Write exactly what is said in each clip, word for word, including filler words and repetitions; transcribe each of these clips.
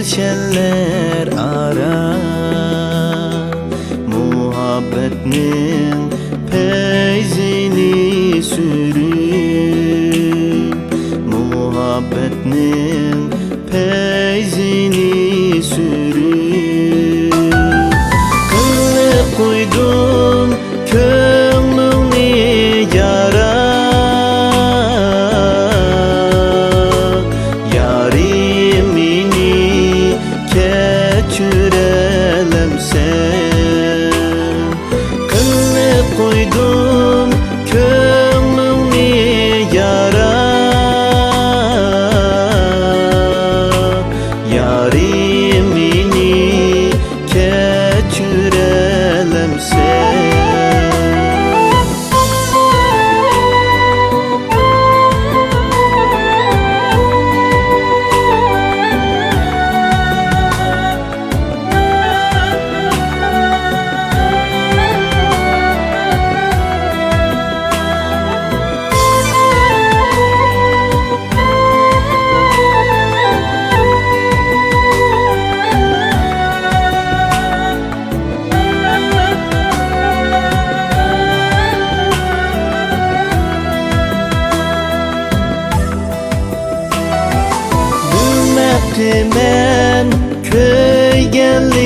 چەللەر ئارا مۇھەببەتنىڭ پەيزىنى سۈرۈپ، مۇھەببەتنىڭ پەيزىنى سۈرۈپ، قىلىپ قويدۇم كۆڭلۈڭنى يارا. يارىم مېنى كەچۈرەلەمسەن؟ قىلىپ قويدۇم كۆڭلۈڭنى يارا. يارىم مېنى كەچۈرەلەمسەن؟ بىلمەپتىمەن كۆيگەنلىرىڭنى،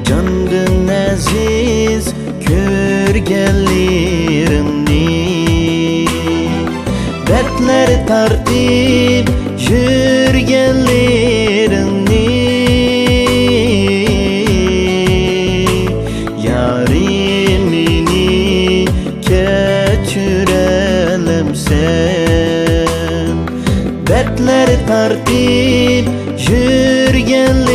جاندىن ئەزىز كۆرگەنلىرىڭنى، دەردلەر تارتىپ يۈرگەنلىرىڭنى. يارىم مېنى كەچۈرەلەمسەن؟ دەردلەر تارتىپ يۈرگەنلىرىڭنى،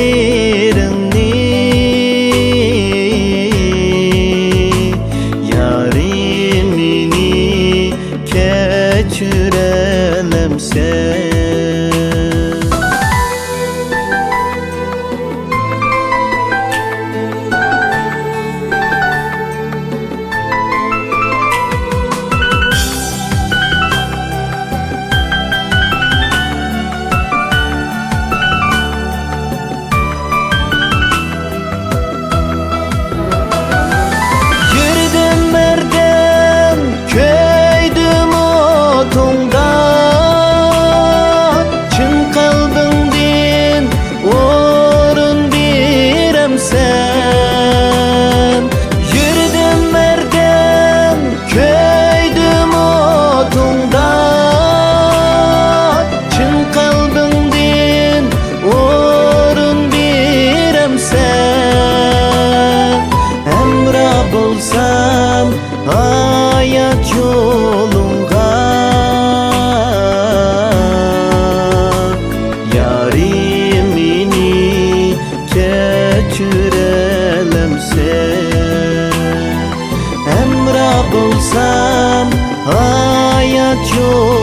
يارىم مېنى كەچۈرەلەمسەن؟ يۈردۈم ھەردەم كۆيدۈم ئوتۇڭدا، چىن قەلبىڭدىن ئورۇن بېرەمسەن؟ يۈردۈم ھەردەم كۆيدۈم ئوتۇڭدا، چىن قەلبىڭدىن ئورۇن بېرەمسەن؟ ھەمراھ بولسام ھايات يولۇڭغا، يارىم مېنى كەچۈرەلەمسەن؟ ھەمراھ بولسام ھايات يولۇڭغا،